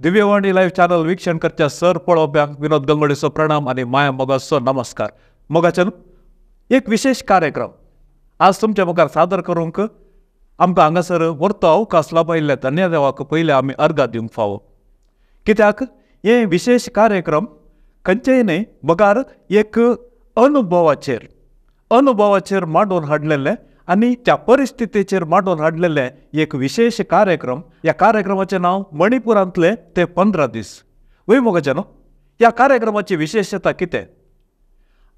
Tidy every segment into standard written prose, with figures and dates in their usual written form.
Divyavani live channel वीक्षण करच्या sir पळोवप्यांक विनोद गंगोळीचो प्रणाम आनी माया मोगाचो नमस्कार. मोगाच्यान एक विशेष कार्यक्रम आज तुमच्या मुखार सादर करूंक आमकां हांगासर व्हरतो अवकाश लाभयिल्ल्या धन्यदेवाक पयलें आमी अर्घा दिवंक फावो. कित्याक हे विशेष कार्यक्रम खंयचेय न्हय बगार एक अनुभवाचेर मांडून हाडलेलें आनी त्या परिस्थितीचेर मांडून हाडलेलें एक विशेष कार्यक्रम. ह्या कार्यक्रमाचें नांव मणिपुरांतले ते 15 दीस. वय मोगाच्यानो, ह्या कार्यक्रमाची विशेषता कितें?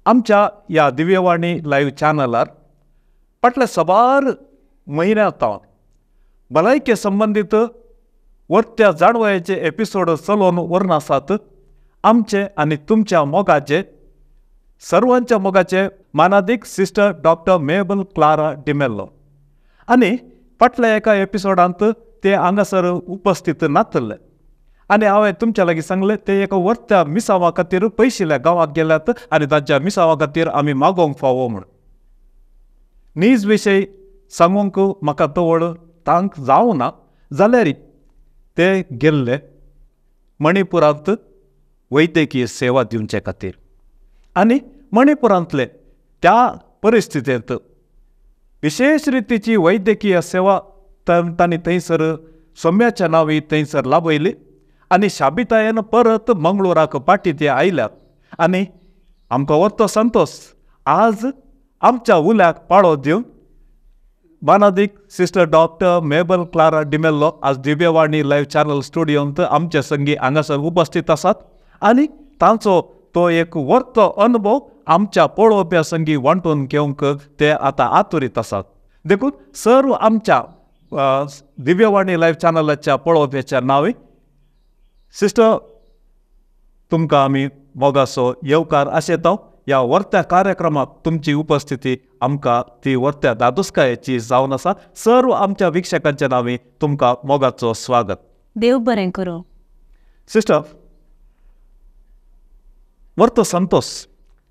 आमच्या ह्या दिव्यवाणी लायव्ह चॅनलार फाटल्या साबार म्हयन्या सावन भलायके संबंदीत वरत्या जाणवयाचे एपिसोड चलोवन व्हरून आसात. आमचे आनी तुमच्या मोगाचे, सर्वांच्या मोगाचे मानादीक सिस्टर डॉक्टर मेबल क्लारा डिमेल्लो आनी फाटल्या एका एपिसोडांत ते हांगासर उपस्थित नातले आनी हांवें तुमच्या लागीं सांगलें ते एका वरत्या मिसांवा खातीर पयशिल्ल्या गांवाक गेल्यात आनी तांच्या मिसांवा खातीर आमी मागोवंक फावो म्हूण. नीज विशय सांगूंक म्हाका तवळ तांक जावना जाल्यार ते गेल्ले मणिपुरांत वैद्यकीय सेवा दिवचे खातीर आनी मणिपुरांतले त्या परिस्थितींत विशेष रितीची वैद्यकीय सेवा तांणी थंयसर सोम्याच्या नांवी थंयसर लाभयली आनी शाबितायेन परत मंगळुराक पाटी ते आयल्यात आनी आमकां व्हरतो संतोश आज आमच्या उल्याक पाळो दिवन मानादीक सिस्टर डॉक्टर मेबल क्लारा डिमेल्लो आज दिव्यवाणी लायव्ह चॅनल स्टुडियोंत आमचे संगी हांगासर उपस्थित आसात आनी तांचो तो एक व्हरतो अनुभव आमच्या पळोवप्या संगी वांटून घेवंक ते आतां आतुरीत आसात. देखून सर्व आमच्या दिव्यवाणी लायव्ह चॅनलाच्या पळोवप्याच्या नांवे सिस्टर तुमकां आमी मोगाचो येवकार आशेता. ह्या व्हरत्या कार्यक्रमाक तुमची उपस्थिती आमकां ती व्हरत्या दादोसकायेची जावन आसा. सर्व आमच्या वीक्षकांच्या नांवे तुमकां मोगाचो स्वागत. देव बरें करूं. सिस्टर, व्हरतो संतोश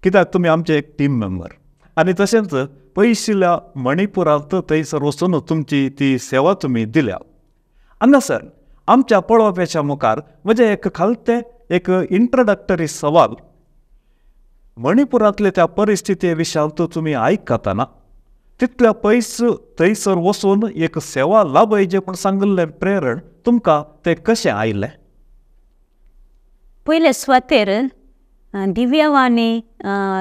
कित्याक तुमी आमचे एक टीम मेंबर आनी तशेंच पयशिल्ल्या मणिपुरांत थंयसर वचून तुमची ती सेवा तुमी दिल्या. हांगासर आमच्या पळोवप्याच्या मुखार म्हजें एक खालतें एक इंट्रोडक्टरी सवाल, मणिपुरांतले त्या परिस्थिती विशयांत तुमी आयकतना तितल्या पयस थंयसर वचून एक सेवा लाभयचे म्हूण सांगिल्लें प्रेरण तुमकां तें कशें आयलें? पयले सुवातेर दिव्यवाणी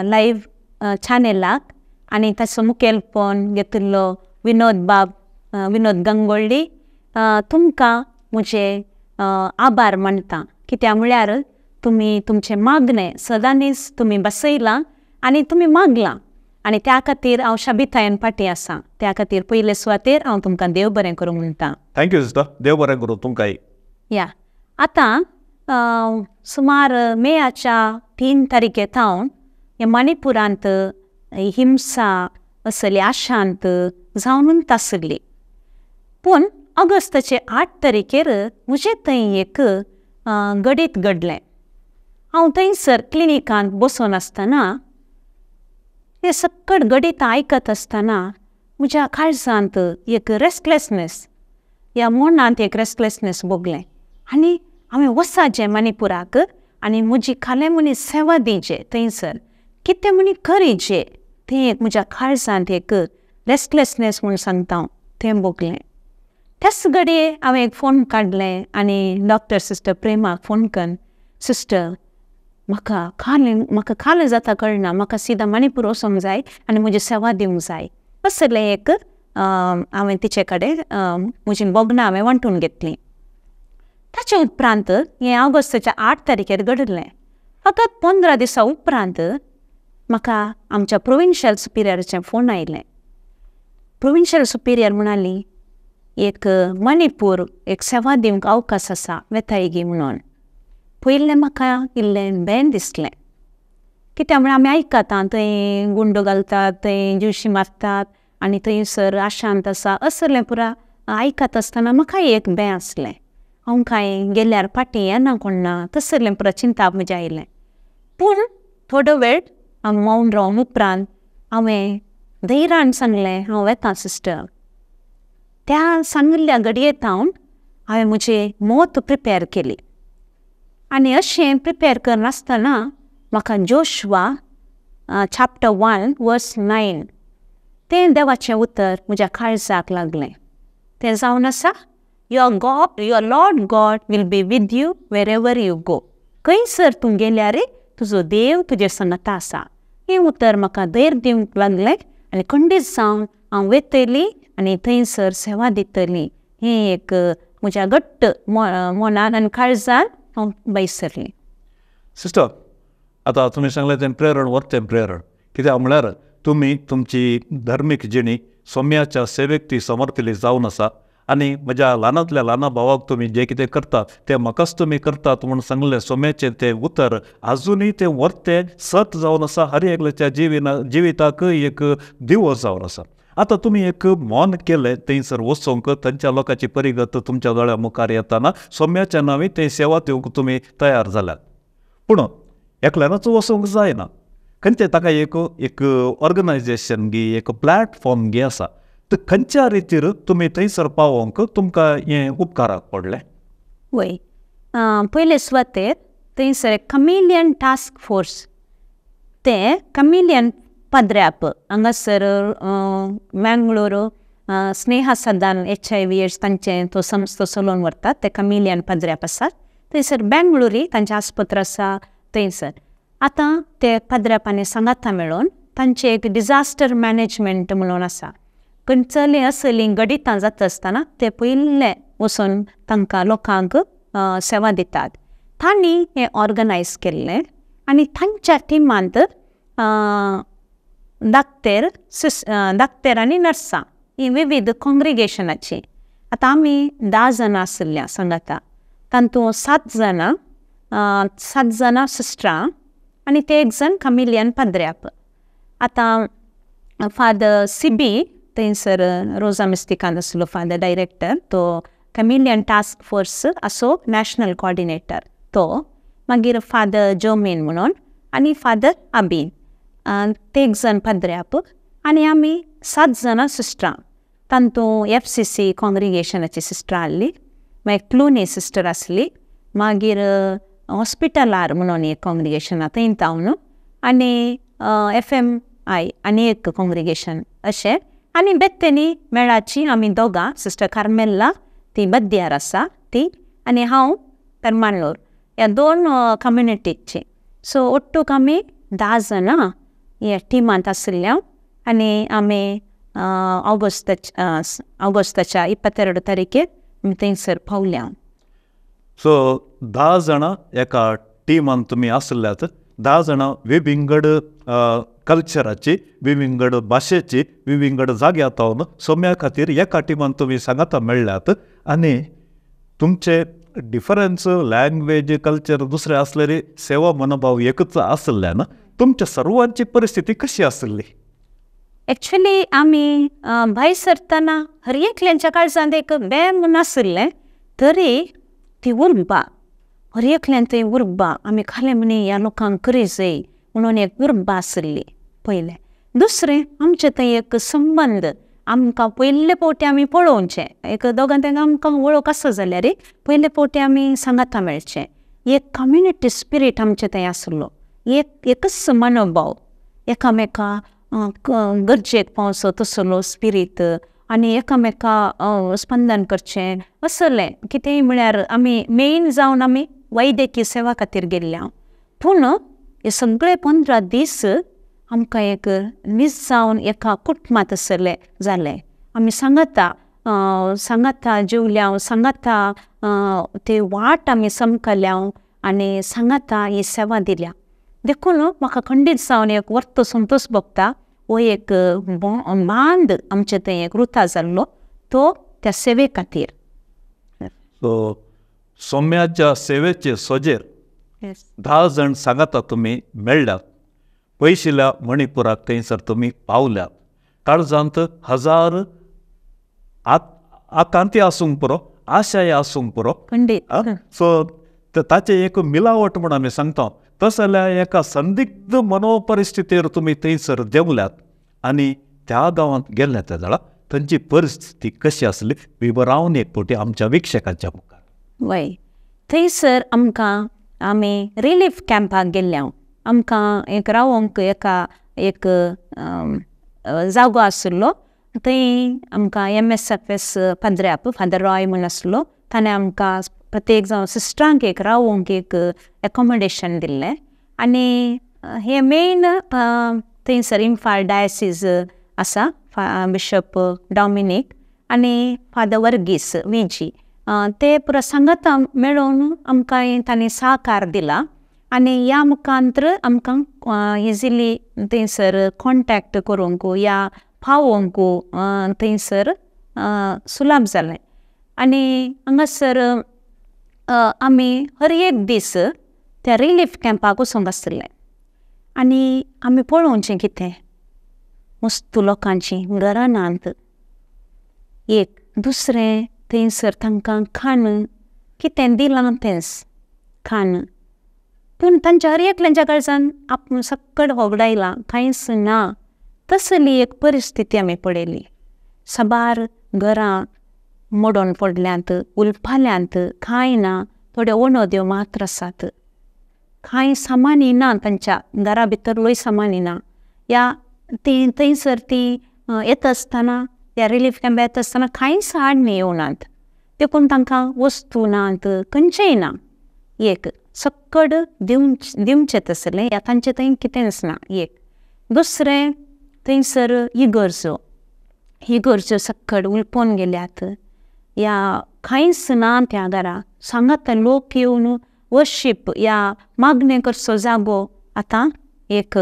लायव्ह चॅनलाक आनी ताचो मुखेलपण घेतिल्लो विनोद बाब विनोद गंगोळ्ळी तुमकां म्हजें आभार मानता. कित्याक म्हळ्यार तुमी तुमचें मागणें सदांनीच तुमी बसयलां आनी तुमी मागलां आनी त्या खातीर हांव शाबितायेन फाटीं आसा. त्या खातीर पयले सुवातेर हांव तुमकां देव बरें करूं म्हणटा. Thank you sister, देव बरें करूं तुमकांय. या आतां सुमार मेयाच्या 3 तारखे थावन ह्या मणिपुरांत हिंसा असली अशांत जावनूच आसली. पूण ऑगस्टाचे 8 तारखेर म्हजें थंय एक घडीत घडलें. हांव थंयसर क्लिनिकांत बसून आसतना हें सकट घडीत आयकत आसतना म्हज्या काळजांत एक रेस्टलेसनेस, ह्या मनांत एक रेस्टलेसनेस भोगलें आनी हांवें वचाचें मणिपुराक आनी म्हजी खालें म्हणी सेवा दिवचे थंयसर कितें म्हणी करीचे तें एक म्हज्या काळजांत एक रेस्टलेसनेस म्हूण सांगता हांव तें भोगलें. त्याच घडये हांवें एक फोन काडलें आनी डॉक्टर सिस्टर प्रेमाक फोन करून, सिस्टर म्हाका म्हाका खालें जाता कळना, म्हाका सिदा मणिपूर वचोंक जाय आनी म्हजी सेवा दिवंक जाय असलें एक हांवें तिचे कडेन म्हजी भोगणां हांवें वांटून घेतलीं. ताचे उपरांत हें ऑगस्टाच्या 8 तारखेर घडिल्लें. फकत 15 दिसां उपरांत म्हाका आमच्या प्रोविन्शियल सुपिरियराचें फोन आयलें. प्रोविन्शियल सुपिरियर म्हणाली एक मणिपूर एक सेवा दिवंक अवकाश आसा वेताय गी म्हणून. पयलें म्हाका इल्लें बेन दिसलें कित्याक म्हळ्यार आमी आयकता थंय गुंडो घालतात, थंय ज्युशी मारतात आनी थंयसर अशांत आसा असलें पुरा आयकत आसतना म्हाका एक बें आसलें. हांव कांय गेल्यार फाटीं येना कोण ना तसलें पुरा चिंताप म्हजें आयलें. पूण थोडो वेळ हांव मौन रावन उपरांत हांवें धैर्यान सांगलें हांव वेता सिस्टर. त्या सांगिल्ल्या घडये थावन हांवें म्हजें मत प्रिपेर केली. आनी अशें प्रिपेर करनासतना म्हाका जोशवा चॅप्टर 1 वर्स 9 तें देवाचें उतर म्हज्या काळजाक लागलें. तें जावन आसा, your Lord God will be with you wherever you go. खंयसर तूं गेल्यार तुजो देव तुजे संगता आसा. हें उतर म्हाका धैर्य दिवंक लागलें आनी खंडीत जावन हांव वयतली आनी थंयसर सेवा दितली हें एक म्हज्या घट्ट मनान आनी काळजान हांव भायर सरलें. सिस्टर, आतां तुमी सांगलें तें प्रेरण व्हरतें प्रेरण, कित्याक म्हळ्यार तुमी तुमची धर्मीक जिणी सोम्याच्या सेवेक ती समर्पिल्ली जावन आसा आनी म्हज्या ल्हानांतल्या ल्हाना भावाक तुमी जें कितें करतात तें म्हाकाच तुमी करतात म्हूण सांगलें सोम्याचें तें उतर आजुनूय तें व्हरतें सत जावन आसा, हर एकल्याच्या जिविताक एक दिवो जावन आसा. आतां तुमी एक मौन केलें थंयसर वचूंक, थंयच्या लोकांची परिगत तुमच्या दोळ्या मुखार येताना सोम्याच्या नांवी थंय सेवा दिवंक तुमी तयार जाल्यात. पूण एकल्यानूच वचूंक जायना, खंयचें ताका एक एक ऑर्गनायजेशन गी एक प्लॅटफॉर्म गी आसा, तर खंयच्या रितीर तुमी थंयसर पावोवंक तुमकां हें उपकाराक पडलें? वय, पयले सुवातेर थंयसर कमिलियन टास्क फोर्स, ते कमिलियन पाद्र्याप हांगासर Mangalore Sneha Sadan HIV AIDS तांचें तो संस्था चलोवन व्हरतात, ते कमिलियन पाद्र्याप आसात. थंयसर बेंगळुरी तांचें आस्पत्र आसा थंयसर. आतां ते पाद्र्यापांनी सांगाता मेळोवन तांचें एक डिजास्टर मॅनेजमेंट म्हणून आसा, खंयचली असलीं घडितां जाता आसतना ते पयले वचून तांकां लोकांक सेवा दितात. तांणी हें ऑर्गनायज केल्लें आनी तांच्या टिमांत दाक्तेर दाक्तेर आनी नर्सां ही विविध कॉंग्रिगेशनाची. आतां आमी 10 जाणां आशिल्ल्या सांगाता, तातूंत 7 जाणां सिस्टरां आनी ते एक जाण कमिलियन पाद्र्याप. आतां फादर सिबी थंयसर रोजा मिस्तिकान आसलो फादर डायरेक्टर, तो कमिलियन टास्क फोर्स असो नॅशनल कॉर्डिनेटर तो, मागीर फादर जोमीन म्हणून आनी फादर अबीन, ते एक जाण पाद्र्याप आनी आमी 7 जाणां सिस्टरां. तातूंत FCC कॉंग्रिगेशनाची सिस्टरां आसली, मागीर क्लुनी सिस्टर आसली, मागीर हॉस्पिटलार म्हणून एक कॉंग्रिगेशन थंय तावन आनी FMI आनी एक कॉंग्रिगेशन अशें. आनी बेत्तेनी मेळाची आमी दोगां, सिस्टर कार्मेल्ला ती बद्यार आसा ती आनी हांव पेरमानलोर, ह्या 2 कम्युनिटीची. सो ओट्टूक आमी 10 जाणां ह्या टिमांत आशिल्ल्या आनी आमी ऑगस्टाच्या 22 तारखेर आमी थंयसर पावल्या. सो 10 जाणां एका टिमान तुमी आसल्यात, 10 जाणां विविंगड कल्चराची, विविंगड भाशेची, विविंगड जाग्यार तावन सोम्या खातीर एका टिमान तुमी सांगाता मेळ्ळ्यात आनी तुमचे डिफरन्स लँग्वेज कल्चर दुसरे आसलेरी सेवा मनोभाव एकूच आसल्यान तुमच्या सर्वांची परिस्थिती कशी आसली? एक्चुअली आमी भायर सरतना हर एकल्यांच्या काळजांत एक बेम नाशिल्लें, तरी ती उर्बा हर एकल्यान थंय उर्बा आमी खालें म्हणी ह्या लोकांक करी जाय म्हणून एक उर्बा आशिल्ली पयलें. दुसरें आमचें थंय एक संबंद आमकां पयले फावटी आमी पळोवचें, एक दोगां तेंका आमकां वळख आसा जाल्यार पयले फावटी आमी सांगाता मेळचें, एक कम्युनिटी स्पिरीट आमचें थंय आसलो, एक एकच मनोभाव, एकामेका गरजेक पावचो तसलो स्पिरीट आनी एकामेका स्पंदन करचें असलें कितेंय म्हळ्यार आमी मेन जावन आमी वैद्यकीय सेवा खातीर गेल्ल्या. पूण हे सगळे 15 दीस आमकां एक नीज जावन एका कुटुंबांत आसलें जालें. आमी सांगाता सांगाता जेवल्या, सांगाता ते वाट आमी समकल्या आनी सांगाता ही सेवा दिल्या. देखून म्हाका खंडीत जावन एक वर्तो संतोश भोगता, हो एक बांद आमचे थंय एक रुता जाल्लो तो त्या सेवे खातीर. सो सोम्याच्या सेवेचे सोजेर 10 जाण सांगाता तुमी मेळ्ळ्यात, पयशिल्या मणिपुराक थंयसर तुमी पावल्यात, काळजांत हजार आकांती आसूंक पुरो, आशाय आसूंक पुरो. सो ताचें एक मिलावट म्हूण आमी सांगता, तस जाल्यार एका संदिग्ध मनोपरिस्थितीर तुमी थंयसर देंवल्यात आनी त्या गांवांत गेल्ल्या त्या जाल्यार थंयची परिस्थिती कशी आसली विवरावन एक फावटी आमच्या विक्षकांच्या मुखार. वय, थंयसर आमकां आमी रिलीफ कॅम्पाक गेल्ले. आमकां एक रावोंक एका एक जागो आशिल्लो, थंय आमकां MSFS पाद्र्याप फादर रॉय म्हूण आसलो, ताणें आमकां प्रत्येक जावं सिस्टरांक एक रावोंक एक एकोमोडेशन दिल्लें. आनी हे मेन थंयसर इम्फाल डायसीज आसा, बिशप डॉमिनीक आनी फादर वर्गीस विजी, ते पुरो सांगाता मेळोवन आमकां तांणी सहकार दिला आनी ह्या मुखांतर आमकां इजिली थंयसर कॉन्टेक्ट करूंक या पावोवंक थंयसर सुलभ जालें. आनी हांगासर आमी हर एक दीस त्या रिलीफ कॅम्पाक वचूंक आसले आनी आमी पळोवचें कितें मस्त लोकांचीं घरां नात, एक दुसरें थंयसर तांकां खाण कितें दिलां तेंच खाण, पूण तांच्या हर एकल्यांच्या काळजान आपूण सक्कड होगडायलां, कांयच ना, तसली एक परिस्थिती आमी पळयली. साबार घरां मोडून पडल्यांत, उलपाल्यांत, कांय ना, थोड्यो वणद्यो मात्र आसात, कांय सामानय ना, तांच्या घरा भितरलोय सामानय ना. ह्या ती थंयसर ती येता आसतना त्या रिलीफ कॅम्पार येता आसतना कांयच हाडून येवनात, देखून तांकां वस्तू नात, खंयचेय ना, एक सक्कड दिवचें तसलें ह्या तांचें थंय कितेंच ना. एक दुसरें थंयसर इगर्जो, इगर्जो सक्कड उलपोवन गेल्यात, ह्या कांयच ना त्या घरा. सांगात लोक येवन वर्शीप ह्या मागणें करचो जागो आतां एक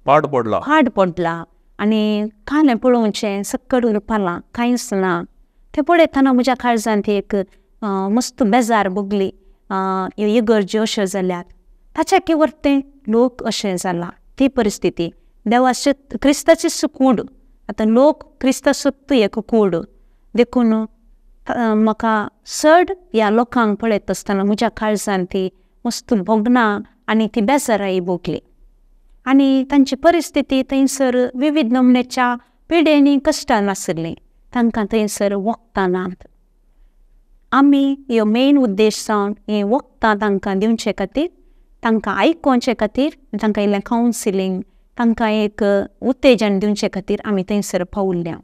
पाड पडला, पाड पडला आनी कालें पळोवचें सक्कड उरपालां, कांयच ना. तें पळयतना म्हज्या काळजांत एक मस्त बेजार भोगली, ह्यो इगर्ज्यो अश्यो जाल्यात, ताच्या की वरतें लोक अशें जालां, ती परिस्थिती देवाचे क्रिस्ताचीच कूड, आतां लोक क्रिस्ताचोच एक कूड, देखून म्हाका चड ह्या लोकांक पळयता आसतना म्हज्या काळजांत ती मस्त भोगना आनी ती बेजाराय भोगली. आनी तांची परिस्थिती थंयसर विविध नमुन्याच्या पिडेनी कश्टान आशिल्लीं, तांकां थंयसर वखदां नात. आमी ह्यो मेन उद्देश जावन हीं वखदां तांकां दिवचे खातीर, तांकां आयकोवचे खातीर, तांकां इल्लें कावन्सिलींग, तांकां एक उत्तेजन दिवचे खातीर आमी थंयसर पावल्या.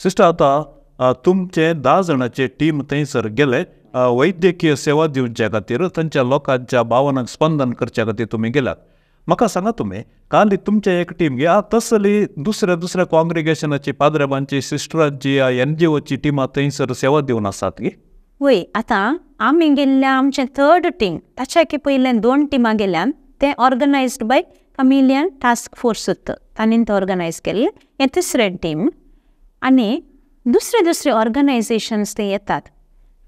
सिस्टर, आतां तुमचे 10 जाणांचे टीम थंयसर गेले वैद्यकीय सेवा दिवचे खातीर, तांच्या लोकांच्या भावनांक स्पंदन करच्या खातीर तुमी गेल्यात. म्हाका सांगा तुमी काल तुमचें एक टीम ह्या तसली दुसऱ्या दुसऱ्या कॉंग्रिगेशनाची, पाद्रेबांची, सिस्टरांची, NGOची टिमां थंयसर सेवा दिवन आसात गी? वय, आतां आमी गेल्ल्या आमचें थर्ड टीम, ताच्या की पयलें 2 टिमां गेल्यान, तें organised by Camillian task force तांणी तें ऑर्गनायज केल्लें, हें तिसरें टीम. आनी दुसरे दुसरे ऑर्गनायजेशन्स ते येतात,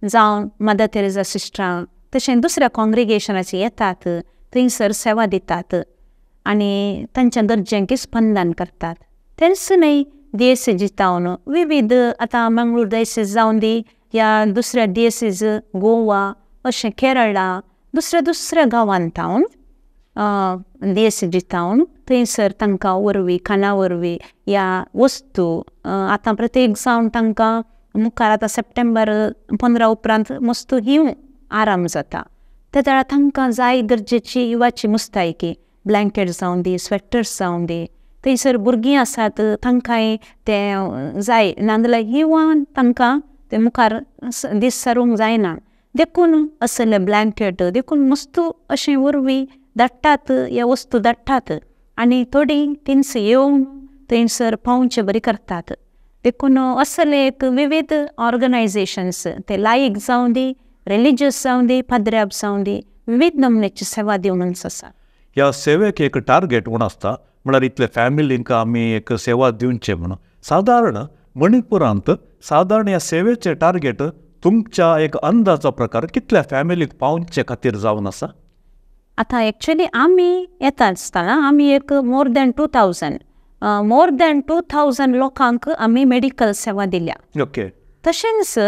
जावं मदर तेरेजा सिस्टरां, तशें दुसऱ्या कॉंग्रिगेशनाचे येतात, थंयसर सेवा दितात आनी तांच्या गरजेंक स्पंदन करतात. तेंच न्हय DSG जावन विविध आतां मंगळूर डायसीज जावन दी या दुसऱ्या DSG Goa अशें केरळा दुसऱ्या दुसऱ्या गांवांत जावन DSG जावन थंयसर तांकां वरवीं खाणा वरवीं या वस्तू आतां प्रत्येक जावन तांकां मुखार आतां सप्टेंबर 15 उपरांत मस्त हीव आराम जाता, त्या वेळार तांकां जाय गरजेची युवाची मुस्तायकी, ब्लँकेट जावन दी, स्वेटर्स जावन दी, थंयसर भुरगीं आसात तांकांय तें जाय, नाजाल्यार हिंवान तांकां तें मुखार दीस सारूंक जायना, देखून असले ब्लँकेट देखून मस्त अशें वरवीं धाडटात, ह्यो वस्तू धाडटात आनी थोडीं थिंग्स येवन थंयसर पावचे बरी करतात. देखून असले एक विविध ऑर्गनायजेशन्स ते लायक जावं दी, रिलिजियस जावं दी, पाद्र्याब जावं दी, विविध नमुन्याची सेवा दिवनच आसा. ह्या सेवेक एक टार्गेट म्हूण आसता, म्हळ्यार इतले फॅमिलींक आमी एक सेवा दिवचे म्हणून. सादारण मणिपुरांत सादारण ह्या सेवेचे टार्गेट तुमच्या एक अंदाजा प्रकार कितल्या फॅमिलीक पावचे खातीर जावन आसा? आतां एक्चुअली आमी येता आसतना आमी एक मोर दॅन 2000 मोर दॅन 2000 लोकांक आमी मेडिकल सेवा दिल्या. ओके. तशेंच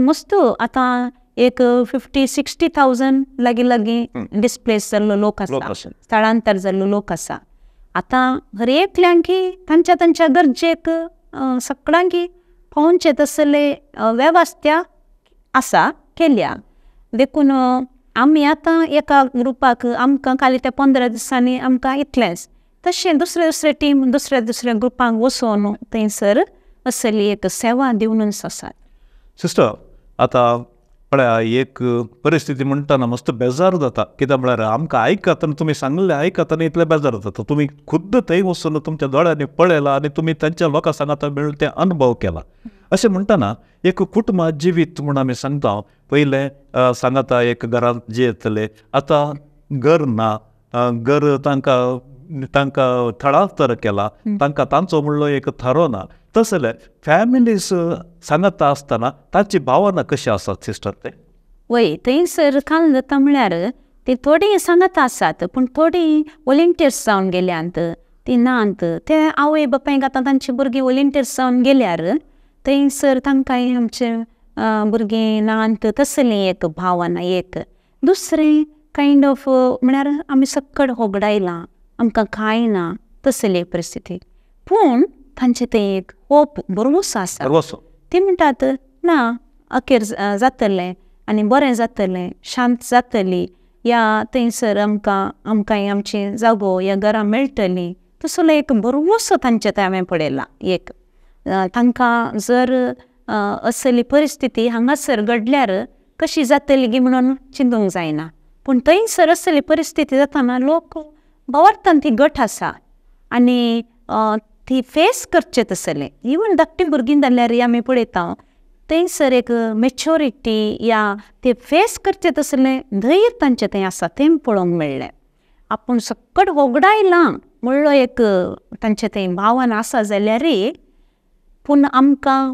मस्त आतां एक 50-60,000 लागीं लागीं डिस्प्लेस जाल्लो लोक आसा, स्थळांतर जाल्लो लोक आसा. आतां हर एकल्यांकी तांच्या तांच्या गरजेक सगळ्यांकी पावचे तसले वेवस्था आसा केल्या, देखून आमी आतां एका ग्रुपाक आमकां खाली त्या 15 दिसांनी आमकां इतलेंच तशें दुसरे दुसरे टीम दुसऱ्या दुसऱ्या ग्रुपांक वचून थंयसर असली एक सेवा दिवनूच आसात. सिस्टर, आतां पळया एक परिस्थिती म्हणटना मस्त बेजार जाता, कित्याक म्हळ्यार आमकां आयकतना तुमी सांगलें आयकतना इतलें बेजार जाता. तुमी खुद्द थंय वचून तुमच्या दोळ्यांनी पळयलां आनी तुमी तांच्या लोकां सांगाता मेळून ते अनुभव केला. अशें म्हणटना एक कुटुंबा जिवीत म्हूण आमी सांगता, पयलें सांगाता एक घरांत जियेतले, आतां घर ना, घर तांकां तांकां थळांतर केला, तांकां तांचो म्हणलो एक थारो ना. तसले फॅमिलीज सांगाता आसतना तांची भावना कशी आसात सिस्टर? ते वय थंयसर काल जाता म्हळ्यार ती थोडीं सांगाता आसात पूण थोडीं वॉलंटियर्स जावन गेल्यांत, ती नात. ते आवय बापायक आतां तांची भुरगीं वॉलंटियर्स जावन गेल्यार थंयसर तांकांय आमचे भुरगीं नात तसली एक भावना. एक दुसरें कायंड ऑफ म्हळ्यार आमी सक्कड होगडायलां, आमकां कांय ना तसली एक परिस्थिती. पूण तांचे थंय एक होप भरवंसो आसा. ती म्हणटात ना अखेर जातलें आनी बरें जातलें, शांत जातली, या थंयसर आमकां आमकांय आमची जागो या घरां मेळटलीं, तसलो एक भरवंसो तांचे थंय हांवें पळयला. एक तांकां जर असली परिस्थिती हांगासर घडल्यार कशी जातली गी म्हणून चिंतूंक जायना, पूण थंयसर असली परिस्थिती जाताना लोक भावार्थान ती गट आसा आनी ती फेस करचे तसलें. इवन धाकटीं भुरगीं जाल्यार आमी पळयता थंयसर एक मॅच्युरिटी या ते फेस करचे तसलें धैर्य तांचें थंय आसा तें पळोवंक मेळ्ळें. आपूण सक्कड होगडायलां म्हणलो एक तांचें थंय भावना आसा जाल्यार पूण आमकां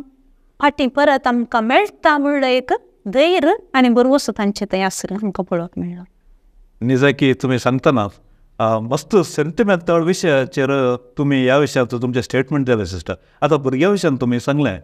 फाटीं परत आमकां मेळटा म्हणलो एक धैर्य आनी भरवंसो तांचें थंय आसलो आमकां पळोवंक मेळ्ळो. निजाकी तुमी सांगतना मस्त सेंटिमेंटल विशयाचेर तुमी ह्या विशयाचो तुमचें स्टेटमेंट दिलें सिस्टर. आतां भुरग्यां विशयान तुमी सांगलें,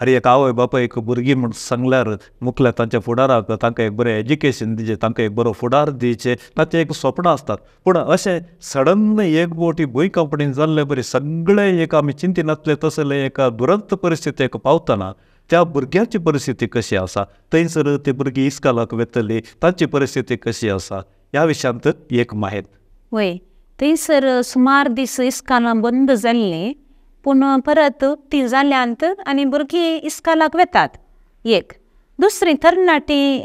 आरे एक आवय बापायक भुरगीं म्हूण सांगल्यार मुखल्या तांच्या फुडाराक तांकां एक बरें एज्युकेशन दिवचें, तांकां एक बरो फुडार दिवचें, तांचें एक स्वप्न आसतात. पूण अशें सडन एक बोटी भूंयकंपणीन जाल्ले बरी सगळें एक आमी चिंतिनातलें तसलें एका दुरंत परिस्थितीक पावतना त्या भुरग्यांची परिस्थिती कशी आसा, थंयसर ती भुरगीं इस्कालाक वतली, तांची परिस्थिती कशी आसा, ह्या विशयांत एक माहिती. वय थंयसर सुमार दीस इस्कालां बंद जाल्लीं पूण परत ती जाल्यांत आनी भुरगीं इस्कालाक वेतात. एक दुसरी तरणाटी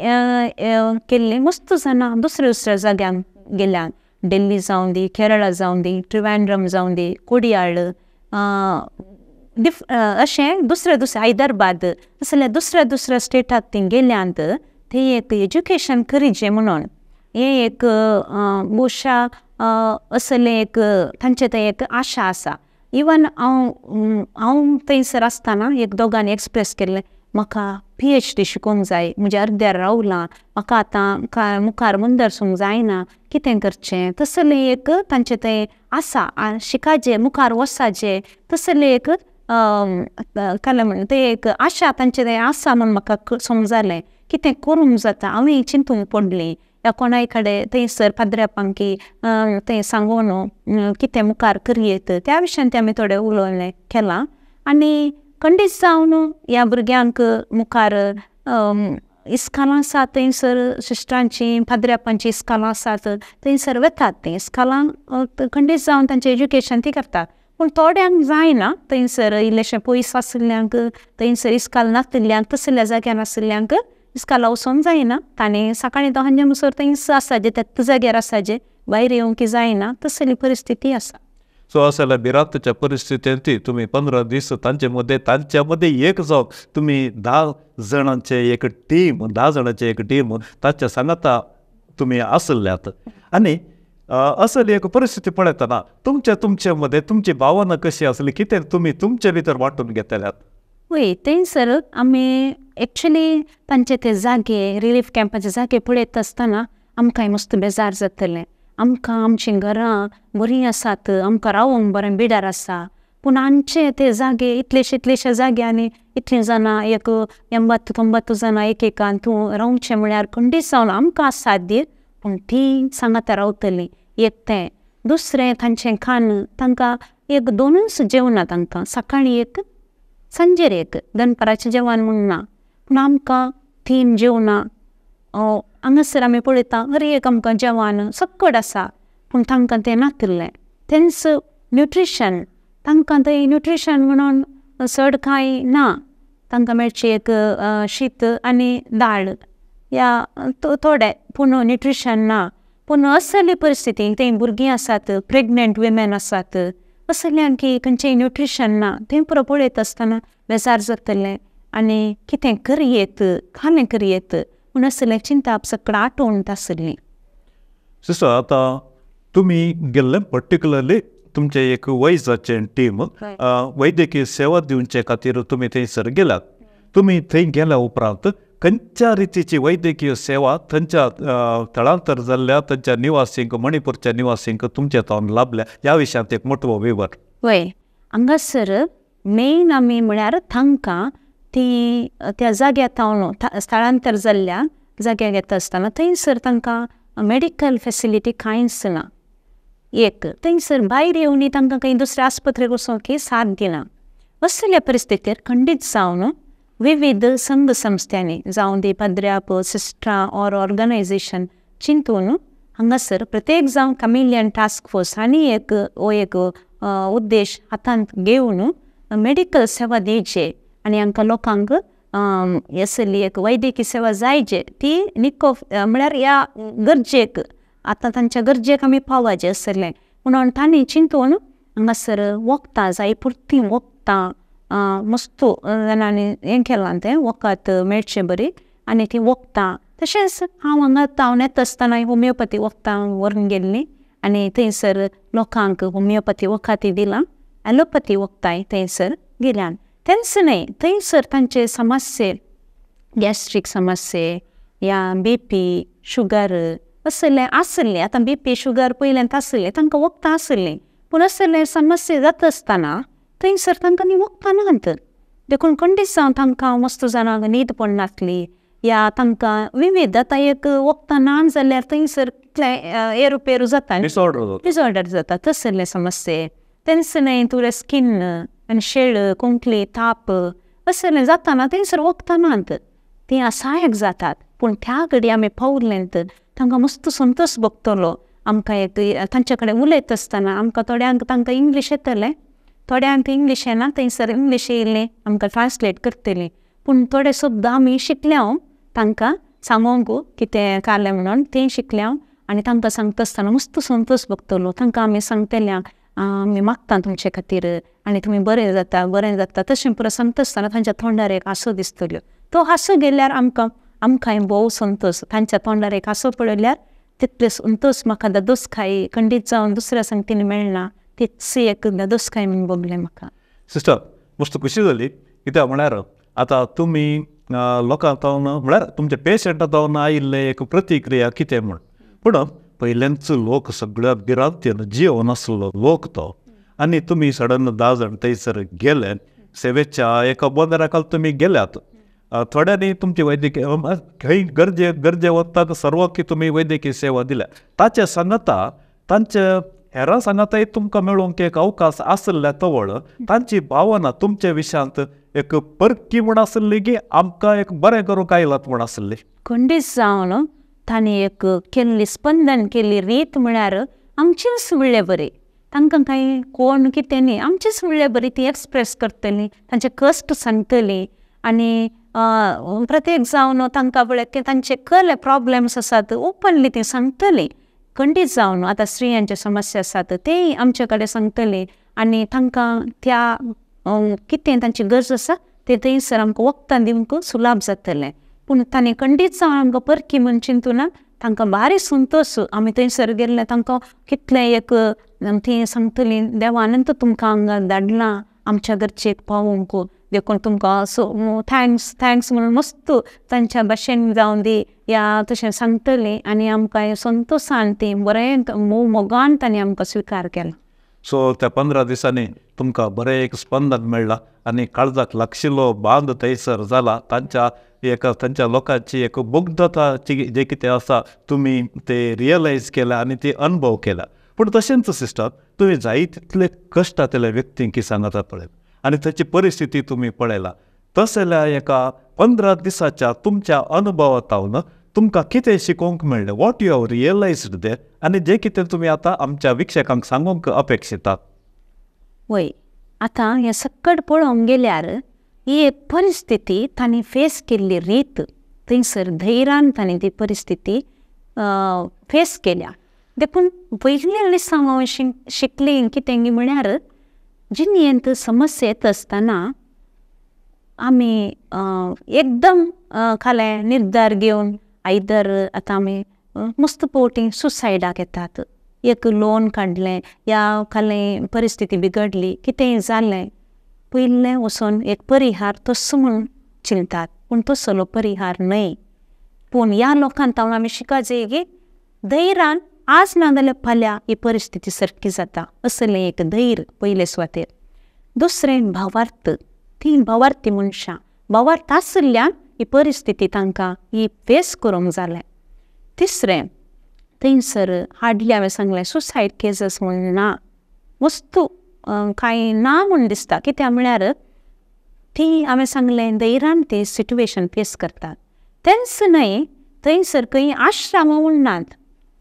केल्लीं मस्त जाणां दुसऱ्या दुसऱ्या जाग्यांक गेल्यात, दिल्ली जावं दी, केरळा जावं दी, त्रिवेंद्रम जावं दी, कोडियाळ अशें दुसऱ्या दुसऱ्या हैदराबाद असल्या दुसऱ्या दुसऱ्या स्टेटाक तीं गेल्यांत. थंय एक एज्युकेशन करीचें म्हणून हें एक भोवशा असलें एक तांचें थंय एक आशा आसा. इवन हांव हांव थंयसर आसतना एक दोगांनी एक्सप्रेस केल्लें म्हाका PhD शिकोवंक जाय, म्हज्या अर्द्यार रावलां, म्हाका आतां मुखार मुंदरसूंक जायना, कितें करचें, तसलें एक तांचें थंय आसा शिकाचें मुखार वचपाचें तसलें एक काय म्हण तें एक आशा तांचें थंय आसा म्हूण म्हाका समजालें. कितें करूंक जाता हांवें चिंतूंक पडलें या कोणाय कडेन थंयसर पाद्र्यापांकी थंय सांगून कितें मुखार करयेत त्या विशयान ते आमी थोडें उलोवणें केलां. आनी खंडीत जावन ह्या भुरग्यांक मुखार इस्कालां आसात थंयसर सिस्टरांचीं पाद्र्यापांचीं इस्कालां आसात थंयसर वतात तीं इस्कालां खंडीत जावन तांचें एज्युकेशन ती करतात. पूण थोड्यांक जायना थंयसर इल्लेशें पयस आशिल्ल्यांक थंयसर इस्काल नाशिल्ल्यांक तसल्या जाग्यार आशिल्ल्यांक इस्काला वचोंक जायना, तांणी सकाळीं तो हांजे म्हणसर थंयच आसाचें त्याच जाग्यार आसाचें, भायर येवंक जायना तसली परिस्थिती आसा. सो असल्या भिरांतेच्या परिस्थितींत तुमी 15 दीस तांचे मदें तांच्या मदें एक जावन तुमी 10 जाणांचे एक टीम, 10 जाणांचे एक टीम तांच्या सांगाता तुमी आसल्यात. आनी असली एक परिस्थिती पळयतना तुमच्या तुमचे मदें तुमची भावना कशी आसली, कितें तुमी तुमचे भितर वांटून घेतल्यात? वय थंयसर आमी एक्चुली तांचे ते जागे रिलीफ कॅम्पाचे जागे पळयता आसतना आमकांय मस्त बेजार जातलें. आमकां आमचीं घरां बरीं आसात, आमकां रावोंक बरें बिडार आसा, पूण आमचे ते जागे इतलेशे इतलेशे जाग्यांनी इतलीं जाणां एक 80 90 जाणां एक एकान तूं रावचें म्हळ्यार खंडीत जावन आमकां साध्य, पूण तीं सांगाता रावतलीं. एक तें दुसरें तांचें खाण, तांकां एक दोनूच जेवणां तांकां सकाळीं एक सांजेर एक, दनपाराचें जेवण म्हूण ना, पूण आमकां 3 जेवणां हांगासर आमी पळयता हर एक आमकां जेवण सक्कड आसा पूण तांकां तें नातिल्लें तेंच न्युट्रिशन तांकां थंय न्युट्रिशन म्हणून चड कांय ना तांकां मेळची एक शीत आनी दाळ या थोडे पूण न्युट्रिशन ना पूण असली परिस्थिती थंय भुरगीं आसात प्रेग्नंट विमेन आसात असल्यांक खंयचें न्युट्रिशन ना तें पुरो पळयत आसतना बेजार जातलें आनी कितें करयेत खालें करयेत म्हूण असलें चिंताप सगळें आठवण आसली. सिस्टर आतां तुमी गेल्ले पर्टिक्युलरली तुमचें एक वैजाचें टीम वैद्यकीय सेवा दिवचे खातीर तुमी थंयसर गेल्यात. तुमी थंय गेल्या उपरांत खंयच्या रितीची वैद्यकीय सेवा थंयच्या थळांतर जाल्ल्या थंयच्या निवासींक मणिपूरच्या निवासींक तुमचे तावन लाभल्या ह्या विशयांत एक मोटवो विवर. वय हांगासर मेन आमी म्हळ्यार तांकां ती त्या जाग्यार थावन स्थळांतर जाल्ल्या जाग्यार येता आसतना थंयसर तांकां मेडिकल फेसिलिटी कांयच ना. एक थंयसर भायर येवन तांकां खंय दुसऱ्या आस्पत्रेक वचोंक साथ दिना. असल्या परिस्थितीर खंडीत जावन विविध संघ संस्थांनी जावं दी पाद्र्याप सिस्टरां ऑर ऑर्गनायझेशन चिंतून हांगासर प्रत्येक जावं कमिलियन टास्क फोर्स आनी एक हो एक उद्देश हातांत घेवन मेडिकल सेवा दिवचे आनी हांकां लोकांक असली एक वैद्यकीय सेवा जायचे ती निको म्हळ्यार ह्या गरजेक आतां तांच्या गरजेक आमी पावपाचें आसलें म्हणून तांणी चिंतून हांगासर वखदां जाय पुरतीं वखदां मस्त जाणांनी हें केलां तें वखद मेळचें बरी आनी ती वखदां तशेंच हांव हांगा तावन येता आसतना होमियोपथी वखदां व्हरून गेल्लीं आनी थंयसर लोकांक होमियोपथी वखदां दिलां एलोपथी वखदांय थंयसर दिल्यान. तेंच न्हय थंयसर तांचे समस्ये गॅस्ट्रीक समस्ये या बीपी शुगर असले आसले आतां बीपी शुगर पयल्यान आसले तांकां वखदां आसलीं पूण असले समस्ये जाता आसतना थंयसर तांकां न्ही वखदां नात देखून खंडीत जावन तांकां मस्त जाणांक न्हीद पडनासली या तांकां विविध आतां एक वखदां ना जाल्यार थंयसर कितलें एरुपेरू जाता डिसऑर्डर जाता तसले समस्ये. तेंच न्हय तुवें स्कीन आनी शेळ खोंकली ताप असलें जाताना थंयसर वखदां नात तीं असहायक जातात पूण त्या घडी आमी पावले तांकां मस्त संतोश भोगतलो. आमकां एक तांचे कडेन उलयता आसतना आमकां थोड्यांक तांकां इंग्लीश येतलें थोड्यांक इंग्लीश येना थंयसर इंग्लीश येयलें आमकां ट्रांसलेट करतलीं पूण थोडे शब्द आमी शिकल्या तांकां सांगोंक कितें काडलें म्हणून तें शिकल्या आनी तांकां सांगता आसतना मस्त संतोश भोगतलो. तांकां आमी सांगतल्या आमी मागता तुमचे खातीर आनी तुमी बरें जाता बरें जाता तशें पुरो सांगता आसतना तांच्या तोंडार एक हांसो दिसतल्यो तो हांसो गेल्यार आमकां आमकांय भोव संतोश तांच्या तोंडार एक हांसो पळयल्यार तितले संतोश म्हाका दादोसकाय खंडीत जावन दुसऱ्या संगतीन मेळना तीच एक दादोसकाय म्हूण भोगलें म्हाका. सिस्टर मस्त खुशी जाली कित्याक म्हळ्यार आतां तुमी लोकां तावन म्हळ्यार तुमच्या पेशंटा तावन आयिल्लें एक प्रतिक्रिया कितें म्हूण पूण पयल्यानच लोक सगळ्या भिरांतेन जियोवन आसलो लोक तो आनी तुमी सडन 10 जाण थंयसर गेले सेवेच्या एका बंदरा खाल तुमी गेल्यात थोड्यांनी तुमची वैद्यकीय खंय गरजे गरजे वता सर्व की तुमी वैद्यकीय सेवा दिल्या ताचे सांगाता तांचे हेरां सांगाताय तुमकां मेळोवंक एक अवकाश आसल्या तवळ तांची भावना तुमच्या विशयांत एक परकी म्हूण आसली की आमकां एक बरें करूंक आयलात म्हूण आसली. खंडीत जावन तांणी एक केल्ली स्पंदन केल्ली रीत म्हळ्यार आमचीच म्हणले बरी तांकां कांय कोण कितें न्ही आमचीच म्हणले बरी ती एक्सप्रेस करतली तांचे कश्ट सांगतली आनी प्रत्येक जावन तांकां पळय की तांचे कसले प्रॉब्लम्स आसात ओपनली ती सांगतली. खंडीत जावन आतां स्त्रियांचे समस्या आसात तेय आमचे कडेन सांगतली आनी तांकां त्या कितें तांची गरज आसा तें थंयसर आमकां वखदां दिवंक सुलाभ जातलें. पूण तांणी खंडीत जावन आमकां परकी म्हूण चिंतूना तांकां भारी संतोश आमी थंयसर गेल्ले तांकां कितलें एक ती सांगतली देवानंत तुमकां हांगा धाडलां आमच्या गरजेक पावोवंक देखून तुमकां सो thanks thanks म्हणून मस्त तांच्या भाशेन जावं दी या तशें सांगतली आनी आमकां संतोशान ती बरें मोगान तांणी आमकां स्विकार केला. सो त्या 15 दिसांनी तुमकां बरें एक स्पंदन मेळ्ळां आनी काळजाक लागशिल्लो बांद थंयसर जाला तांच्या एक तांच्या लोकांची एक मुग्धताची जें कितें आसा तुमी ते रियलायज केल्या आनी ती अनुभव केला. पूण तशेंच सिस्टर तुमी जाय तितले कश्टांतल्या व्यक्तींक सांगता पळय आनी ताची परिस्थिती तुमी पळयला तसल्या एका 15 दिसाच्या तुमच्या अनुभवांत तुमकां कितें शिकोवंक मेळ्ळें, what you have realised there, आनी जें कितें तुमी आतां आमच्या विक्षकांक सांगूंक अपेक्षितात. वय, आतां हें सक्कड पळोवंक गेल्यार ही एक परिस्थिती तांणी फेस केल्ली रीत, थंयसर धैर्यान तांणी ती परिस्थिती फेस केल्या. देखून पयलीं लिसांव हांव शिकलें कितें म्हळ्यार जिणेंत समस्या येता आसतना आमी एकदम खालें निर्धार घेवन आयदर आतां आमी मस्त फावटी सुसायडाक येतात, एक लोन काडलें या खालें परिस्थिती बिगडली कितेंय जालें, पयलें वचून एक परिहार तसो म्हूण चिंतात, पूण तसलो परिहार न्हय. पूण ह्या लोकांक हांव आमी शिका जाय की धैर्यान आज ना जाल्यार फाल्यां ही परिस्थिती सारकी जाता, असलें एक धैर्य पयले सुवातेर. दुसरें भावार्थ, ती भावार्थी मनशां, भावार्थ आशिल्ल्यान ही परिस्थिती तांकां ही फेस करूंक जालें. तिसरें थंयसर हाडली हांवें सांगलें सुसायड केसीस म्हूण ना, वस्तू कांय ना म्हूण दिसता, कित्याक म्हळ्यार ती हांवें सांगलें धैर्यान ती सिट्युएशन फेस करतात. तेंच न्हय, थंयसर खंय आश्रम म्हूण नात,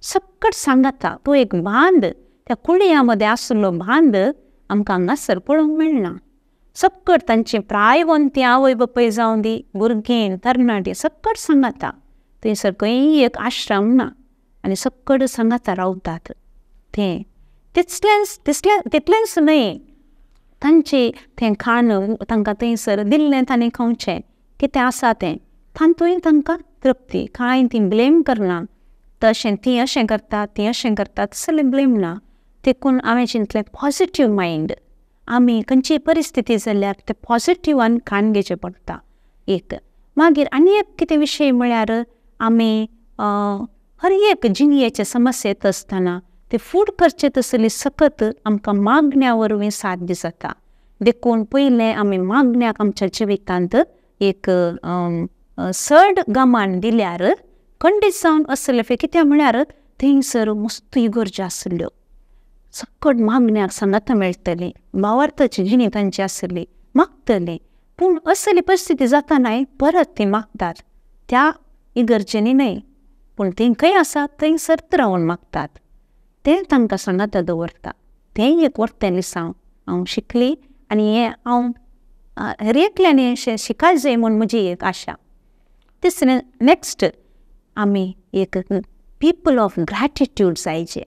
सक्कट सांगाता तो एक बांद, त्या कुळयां मदें आशिल्लो बांद आमकां हांगासर पळोवंक मेळना. सक्कट तांची प्रायवंती आवय बापूय जावं दी, भुरगीं तरणाटीं सक्कट सांगाता, थंयसर खंय एक आश्रम ना आनी सक्कट सांगाता रावतात. तें तितलेंच तितलें तितलेंच न्हय, तांचें तें खाण तांकां थंयसर दिल्लें तांणी खावचें कितें आसा तें, तातूंय तांकां तृप्ती, कांय ती ब्लेम करना, तशें तीं अशें करतात तीं अशें करतात तसलें ब्लेम ना. देखून हांवें चिंतलें पॉजिटीव मायंड, आमी खंयचीय परिस्थिती जाल्यार ते पॉजिटिवान कान घेवचें पडटा एक. मागीर आनी एक कितें विशय म्हळ्यार आमी हर एक जिणेचे समस्या येता आसतना ते फूड करचे तसली सकत आमकां मागण्या वरवीं साध्य जाता. देखून पयलें आमी मागण्याक आमच्या जिवितांत एक चड गमान दिल्यार खंडीत जावन असले कित्याक म्हळ्यार थंयसर मस्त इगर्ज्यो आशिल्ल्यो, सक्कट मागण्याक सांगाता मेळटली, भावार्थाची जिणी तांची आसली, मागतली. पूण असली परिस्थिती जाता न्हय परत ती मागतात, त्या इगर्जेनी न्हय, पूण ती खंय आसा थंय सर्त रावन मागतात, तें तांकां सांगाता दवरता. तें एक वर्तें लिसांव हांव शिकली आनी हें हांव हर एकल्यान अशें शिकाय जाय म्हूण म्हजी एक आशा. तिसरें नॅक्स्ट आमी एक पीपल ऑफ ग्रॅटिट्यूड जायचे,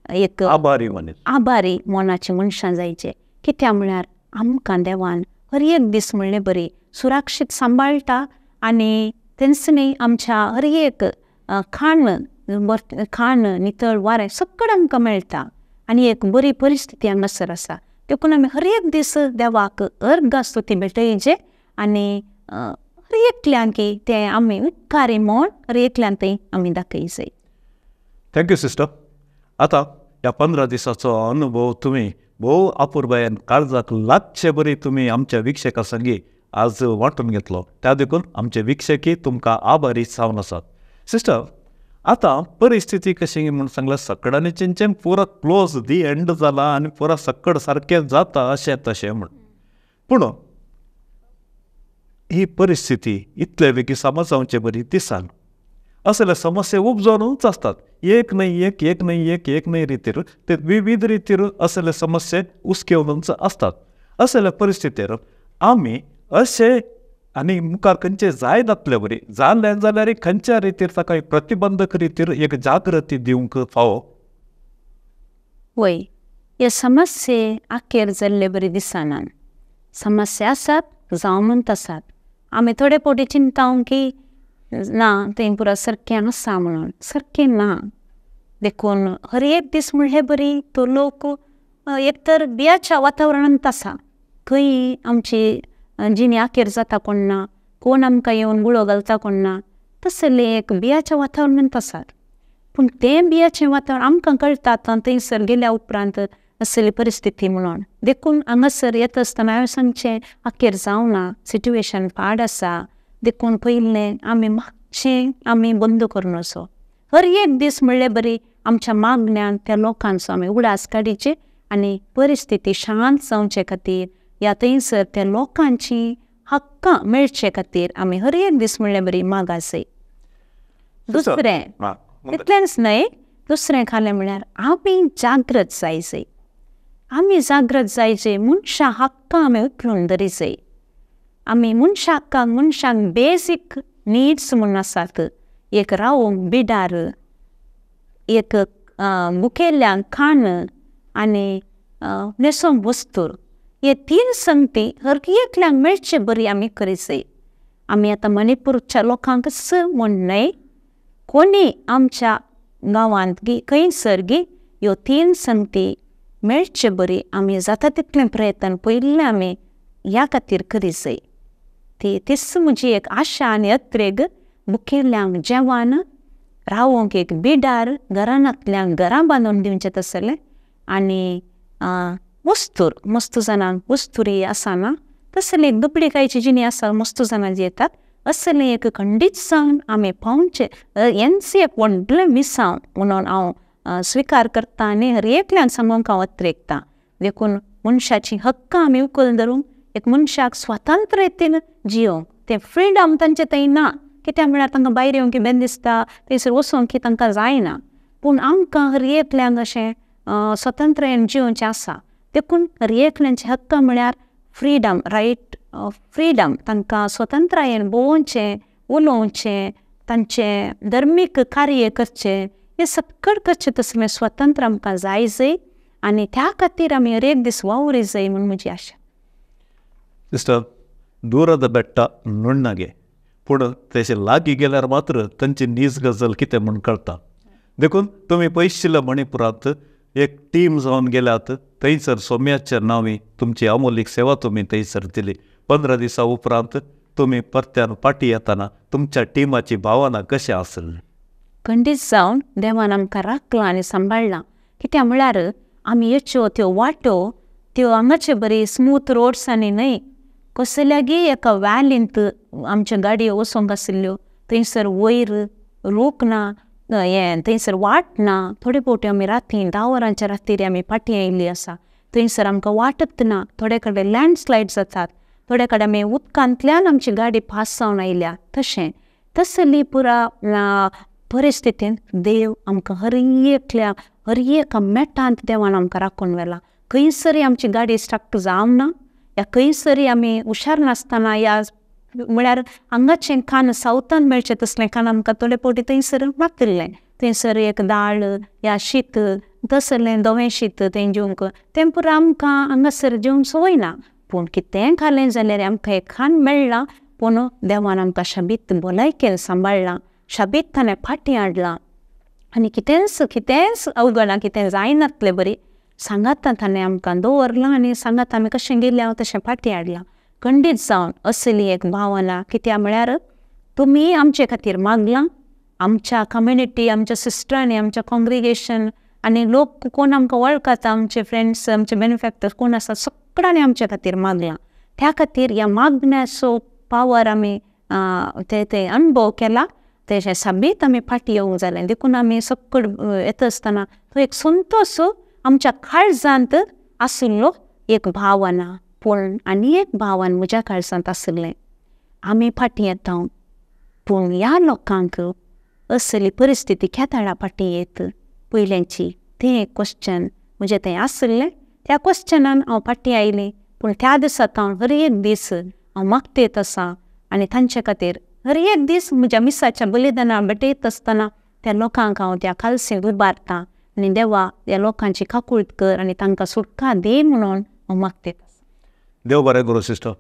एक आभारी मनीस, आभारी मनाची मनशां जायचे. कित्याक म्हळ्यार आमकां देवान हर एक दीस म्हणलें बरी सुरक्षीत सांबाळटा आनी तेंच न्हय आमच्या हर एक खाण खाण नितळ वारें सगळें आमकां मेळटा आनी एक बरी परिस्थिती हांगासर आसा. देखून आमी हर एक दीस देवाक अर्घ स्तुती भेटयचे आनी हर एकल्यान की तें आमी उपकारी म्हूण हर एकल्यान थंय आमी दाखयचे. Thank you sister. आतां ह्या 15 दिसाचो अनुभव तुमी भोव अपुरबायेन काळजाक लागचे बरी तुमी आमच्या विक्षका संगी आज वांटून घेतलो, त्या देखून आमचे विक्षकी तुमकां आभारी जावन आसात. सिस्टर, आतां परिस्थिती कशी म्हूण सांगल्यार सकडांनी चिंचें पुरा क्लोज दी एंड जाला आनी पुरा सक्कड सारकें जाता अशें तशें म्हूण, पूण ही परिस्थिती इतले बेगीन समज जावचे बरी दिसना. असले समस्या उपजोनूच आसतात, एक न्हय एक, एक न्हय एक, एक न्हय रितीर ते विविध रितीर असले समस्या उस्केवनूच आसतात. असल्या परिस्थितीर आमी अशे आनी मुखार खंयचे जाय जातले बरी जालें जाल्यार खंयच्या रितीर ताका प्रतिबंधक रितीर एक जागृती दिवंक फावो. वय, हे समस्ये आखेर जाल्ले बरी दिसना. समस्या आसात जावनूच आसात, आमी थोडे फावटी चिंता की ना तें पुरा सारकें आसा म्हणून, सारकें ना. देखून हर एक दीस म्हणले बरी तो लोक एक तर बियाच्या वातावरणांत आसा, खंय आमची जिणी आखेर जाता कोण ना, कोण आमकां येवन गुळो घालता कोण ना, तसलें एक बियाच्या वातावरणांत आसात. पूण तें बियाचें वातावरण आमकां कळटा आतां थंयसर गेल्या उपरांत असली परिस्थिती म्हणून. देखून हांगासर येता आसतना हांवें सांगचें आखेर जावना, सिट्युएशन पाड आसा, देखून पयलें आमी मातशें आमी बंद करून वचो. हर एक दीस म्हणले बरी आमच्या मागण्यान त्या लोकांचो आमी उगडास काडीचे आनी परिस्थिती शांत जावचे खातीर ह्या थंयसर त्या लोकांची हक्कां मेळचे खातीर आमी हर एक दीस म्हणले बरी मागासय. दुसरें तितलेंच न्हय, दुसरें खालें म्हळ्यार आमी जागृत जायचे. आमी जागृत जायचे, मनशां हक्कां आमी उखलून धरी जाय. आमी मनशां हक्कांक, मनशांक बेजीक निड्स म्हूण आसात. एक रावूंक बिडार, एक मुखेल्यांक खाण आनी न्हेसोंक वस्तूर, हे तीन संगती हर एकल्यांक मेळचे बरी आमी करी जाय. आमी आतां मणिपूरच्या लोकांकच म्हूण न्हय, कोणी आमच्या गांवांत गी खंयसर गी ह्यो तीन संगती मेळचे बरी आमी जाता तितलें प्रयत्न पयलीं आमी ह्या खातीर करी जाय. ती तीच म्हजी एक आशा आनी अत्रेग. मुखेल्यांक जेवण, रावोंक एक बिडार, घरांतल्यांक घरां बांदून दिवचें तसलें, आनी वस्तूर, मस्त जाणांक वस्तुरी आसना तसलें एक दुबळीकायची जिणी आसा मस्त जाणां जी येतात असलें एक खंडीत जावन आमी पावचें, हेंच एक व्हडलें मिसांव म्हणून हांव स्विकार करता आनी हर एकल्यान सांगूंक हांव अत्रेगता. देखून मनशाची हक्कां आमी उखलून धरूंक, एक मनशाक स्वातंत्र्यतेन जियोंक, तें फ्रिडम तांचे थंय ना. कित्याक म्हळ्यार तांकां भायर येवंक बेन दिसता, थंयसर वचोंक तांकां जायना. पूण आमकां हर एकल्यांक अशें स्वतंत्रायेन जियोवचें आसा. देखून हर एकल्यांचे हक्क म्हळ्यार फ्रिडम, रायट फ्रिडम, तांकां स्वतंत्रायेन भोंवचें, उलोवचें, तांचें धर्मीक कार्य करचें, हें सगळें करचें तसलें स्वतंत्र आमकां जाय जाय आनी त्या खातीर आमी हर एक दीस वावरी जाय म्हूण म्हजी आशा. सिस्टर, दूರದ बेट्टा नुण्णागे पूण तेशें लागीं गेल्यार मात्र तांची नीज गजल कितें म्हूण कळटा. देखून तुमी पयशिल्ल्या मणिपुरांत एक टीम जावन गेल्यात, थंयसर सोम्याच्या नांवी तुमची अमोलीक सेवा तुमी थंयसर दिली. 15 दिसां उपरांत तुमी परत्यान फाटीं येतना तुमच्या टिमाची भावना कशी आसली? खंडीत जावन देवान आमकां राखलां आनी सांबाळ्ळां. कित्याक म्हळ्यार आमी येच्यो त्यो वाटो त्यो हांगाचे बरी स्मूथ रोड्स आनी न्हय, कसल्यागी एका वॅलींत आमच्यो गाडयो वचोंक आशिल्ल्यो. थंयसर वयर रूख ना, हें थंयसर वाट ना. थोडे फावटी आमी राती 10 वरांच्या रातीर आमी फाटीं आयिल्ली आसा. थंयसर आमकां वाटत ना, थोडे कडेन लँडस्लायड जातात, थोडे कडेन आमी उदकांतल्यान आमची गाडी पास जावन आयल्या. तशें तसली पुरा परिस्थितीन देव आमकां हर एकल्या हर एका मेटांत देवान आमकां राखून व्हेला. खंयसरय आमची गाडी स्टक जावंक ना, या खंयसरय आमी हुशार नासतना, या म्हळ्यार हांगाचें खाण सावथान मेळचें तसलें खाण आमकां थोडे फावटी थंयसर नातिल्लें. थंयसर एक दाळ या शीत तसलें धवें शीत तें जेवंक, तें पुरो आमकां हांगासर जेवंक संवय ना. पूण कितेंय खालें जाल्यार आमकां एक खाण मेळ्ळां. पूण देवान आमकां शाबीत भलायकेन सांबाळ्ळां, शाबीत ताणें फाटीं हाडलां आनी कितेंच कितेंच अवगणां कितें जायनातलें बरी सांगातां ताणें आमकां दवरलां आनी सांगात आमी कशें गेले हांव तशें फाटीं हाडलां. खंडीत जावन असली एक भावना. कित्याक म्हळ्यार तुमी आमचे खातीर मागलां, आमच्या कम्युनिटी, आमच्या सिस्टरांनी, आमच्या कॉंग्रिगेशन आनी लोक कोण आमकां वळखता, आमचे फ्रेंड्स, आमचे बेनिफॅक्टर्स कोण आसा, सगळ्यांनी आमचे खातीर मागलां. त्या खातीर ह्या मागण्याचो पावर आमी ते ते अणभव केला. तेशें साबीत आमी फाटीं येवंक जालें. देखून आमी सगळें येता आसतना तो एक संतोश आमच्या काळजांत आशिल्लो एक भावना. पूण आनी एक भावन म्हज्या काळजांत आशिल्लें, आमी फाटीं येता पूण ह्या लोकांक असली परिस्थिती केदाळा फाटीं येत पयल्यांची, तें एक क्वेश्चन म्हजें तें आशिल्लें. त्या क्वेश्चनान हांव फाटीं आयलें. पूण त्या दिसा हांव हर एक दीस हांव मागतेत आसा आनी तांचे खातीर हर एक दीस म्हज्या मिसाच्या बलिदाना भेटयत आसतना त्या लोकांक हांव त्या खालसें उबारता आनी देवा ह्या लोकांची काकूळट कर आनी तांकां सुटका दी म्हणून हांव मागतेत आसा. देव बरें करूं सिस्टर.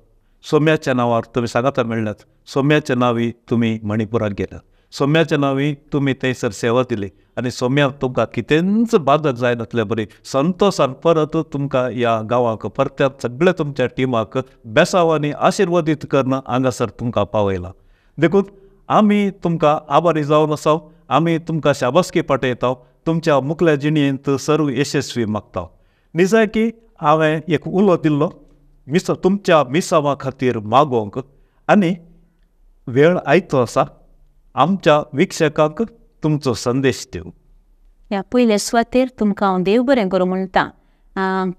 सोम्याच्या नांवार तुमी सांगाता मेळ्ळ्यात, सोम्याच्या नांवी तुमी मणिपुराक गेल्यात, सोम्याच्या नांवी तुमी थंयसर सेवा दिली आनी सोम्याक तुमकां कितेंच बादक जायनातले बरी संतोशान परत तुमकां ह्या गांवाक परत्यान सगळे तुमच्या टिमाक बेसांवांनी आशिर्वादीत करून हांगासर तुमकां पावयला. देखून आमी तुमकां आभारी जावन आसाव, आमी तुमकां शाबासकी पाठयता, तुमच्या मुखल्या जिणेंत सर्व यशस्वी मागता. निजायकी हांवें एक उलो दिल्लो मिस तुमच्या मिसांवा खातीर मागोवंक आनी वेळ आयतो आसा आमच्या विक्षकांक तुमचो संदेश दिवं. ह्या पयले सुवातेर तुमकां हांव देव बरें करूं म्हणटा.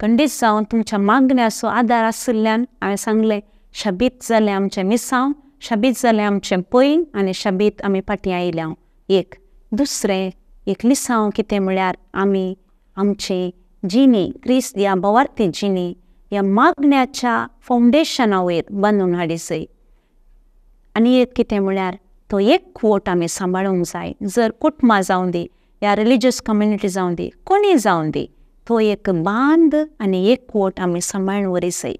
खंडीत जावन तुमच्या मागण्याचो आदार आशिल्ल्यान हांवें सांगलें शाबीत जालें आमचें मिसांव, शाबीत जालें आमचें पयन आनी शाबीत आमी फाटीं आयल्या. एक दुसरें एक लिसांव कितें म्हळ्यार आमी आमची जिणी क्रिस्त ह्या भवार्थी जिणी ह्या मागण्याच्या फावंडेशना वयर बांदून हाडीसय. आनी एक कितें म्हळ्यार तो एक वोट आमी सांबाळूंक जाय. जर कुटुंबां जावं दी या रिलिजियस कम्युनिटी जावं दी, कोणीय जावं दी, तो एक बांद आनी एक वोट आमी सांबाळून वरीसय.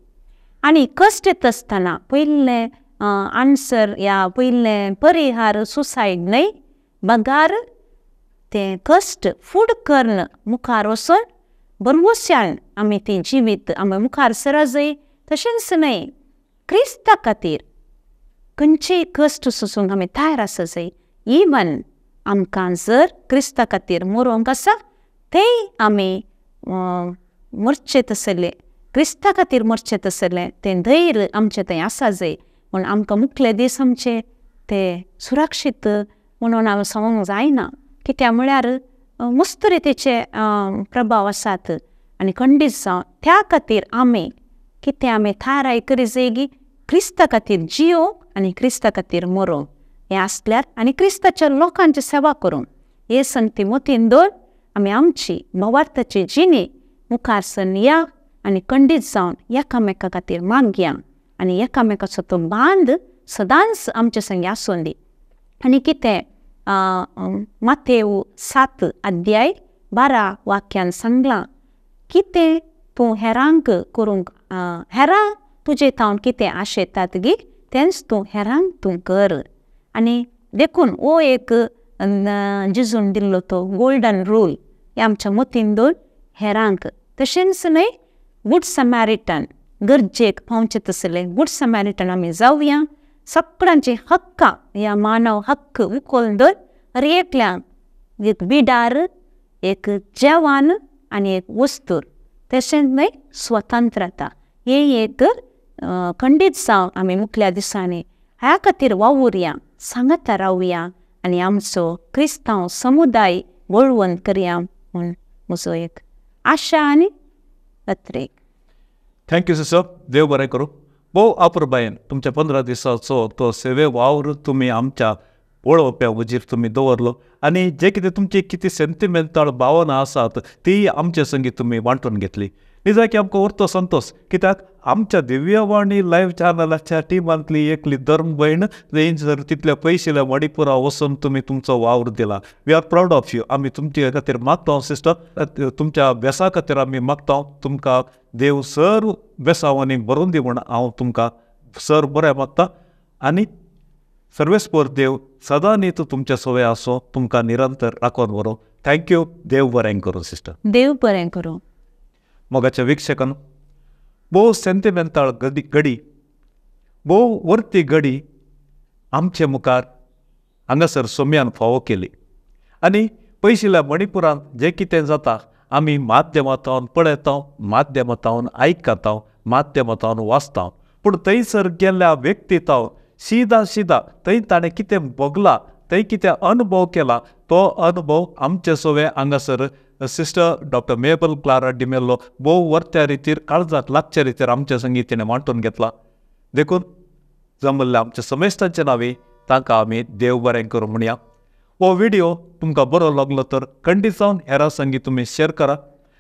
आनी कश्ट येता आसतना पयलें आन्सर या पयलें परिहार सुसायड न्हय, बगार तें कश्ट फूड करून मुखार वचून बरवस्यान आमी तें जिवीत आमी मुखार सरा जाय. तशेंच न्हय, क्रिस्ता खातीर खंयचेय कश्ट सोसूंक आमी तयार आसा जाय. इवन आमकां जर क्रिस्ता खातीर मरोंक आसा तेय आमी मरचें तसलें, क्रिस्ता खातीर मरचें तसलें तें धैर्य आमचें थंय आसा जाय. म्हूण आमकां मुखले दीस आमचे ते सुरक्षीत म्हणून हांव सांगूंक जायना, कित्याक म्हळ्यार मस्त रितीचे प्रभाव आसात आनी खंडीत जावन त्या खातीर आमी कितें आमी थाराय करी जाय की क्रिस्ता खातीर जियोवंक आनी क्रिस्ता खातीर मरोंक हें आसल्यार आनी क्रिस्ताच्या लोकांची सेवा करूंक हे संगती मतीन दवर आमी आमची भवार्थाची जिणी मुखार सरया आनी खंडीत जावन एकामेका खातीर मागया आनी एकामेकाचो तो बांद सदांच आमचे संगी आसूं दी. आनी कितें मातेव 7 अध्याय 12 वाक्यान सांगलां, कितें तूं हेरांक करूंक, हेरां तुजे थावन कितें आशेतात गी तेंच तूं हेरांक तूं कर. आनी देखून हो एक जेजून दिल्लो तो गोल्डन रूल हे आमच्या मतीन दवर हेरांक. तशेंच न्हय, गुड समॅरिटन गरजेक पावचें तसलें गुड समॅरिटन आमी जावया. सगळ्यांची हक्कां ह्या मानव हक्क उखलून धर हर एकल्याक एक बिडार, एक जेवण आनी एक वस्तूर, तशेंच न्हय स्वतंत्रता हे एक खंडीत जावन आमी मुखल्या दिसांनी ह्या खातीर वावुरया, सांगाता रावया आनी आमचो क्रिस्तांव समुदाय बळवंत करया म्हूण म्हजो एक आशा आनी अत्रेक. Thank you sister, देव बरें करूं. भोव आपुरबायेन तुमच्या 15 दिसाचो तो सेवे वावर तुमी आमच्या पळोवप्या वजीर तुमी दवरलो आनी जे कितें तुमची कितें सेंतिमेंताळ भावना आसात ती आमचे संगी तुमी वांटून घेतली. निजाकी आमकां उरतो संतोश, कित्याक आमच्या दिव्यवाणी लायव्ह चॅनलाच्या टिमांतली एकली धर्म भयण जर तितल्या पयशिल्या मणिपुरा वचून तुमी तुमचो वावर दिला. We are proud of you. आमी तुमचे खातीर मागता सिस्टर, तुमच्या बेसा खातीर आमी मागता, तुमकां देव सर बेसांवांनी भरून दी म्हूण हांव तुमकां सर बरें मागता. आनी सर्वेस्पर देव सदां न्ही तुमच्या सवय आसो, तुमकां निरंतर राखून व्हरूं. Thank you. देव बरें करूं सिस्टर. देव बरें करूं. मोगाच्या वीक्षकान, भोव सेंतिमेंताळ गडी, भोव वर्ती गडी आमचे मुखार हांगासर सोम्यान फावो केली. आनी पयशिल्ल्या मणिपुरांत जें कितें जाता आमी माध्यमांतावन पळयता, माध्यमांतावन आयकता, माध्यमांतावन वाचता, पूण थंयसर गेल्ल्या व्यक्ती तावन सीधा सीधा थंय ताणें कितें भोगला, थंय कितें अनुभव केला तो अनुभव आमचे सवे हांगासर सिस्टर डॉक्टर मेबल क्लारा डिमेल्लो भोव वर्त्या रितीर काळजाक लागच्या रितीर आमच्या संगी तिणें वांटून घेतला. देखून जमल्ल्या आमच्या समेस्तांच्या नांवी तांकां आमी देव बरें करूं म्हणया. हो व्हिडिओ तुमकां बरो लागलो तर खंडीत जावन हेरां संगी तुमी शेअर करा.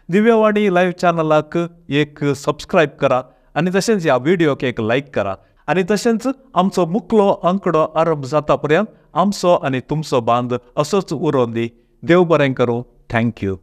दिव्यवाणी लायव्ह चॅनलाक एक सबस्क्रायब करा आनी तशेंच ह्या व्हिडियोक एक लायक करा. आनी तशेंच आमचो मुखलो आंकडो आरंभ जाता पर्यंत आमचो आनी तुमचो बांद असोच उरोवन दी. देव बरें करूं. Thank you.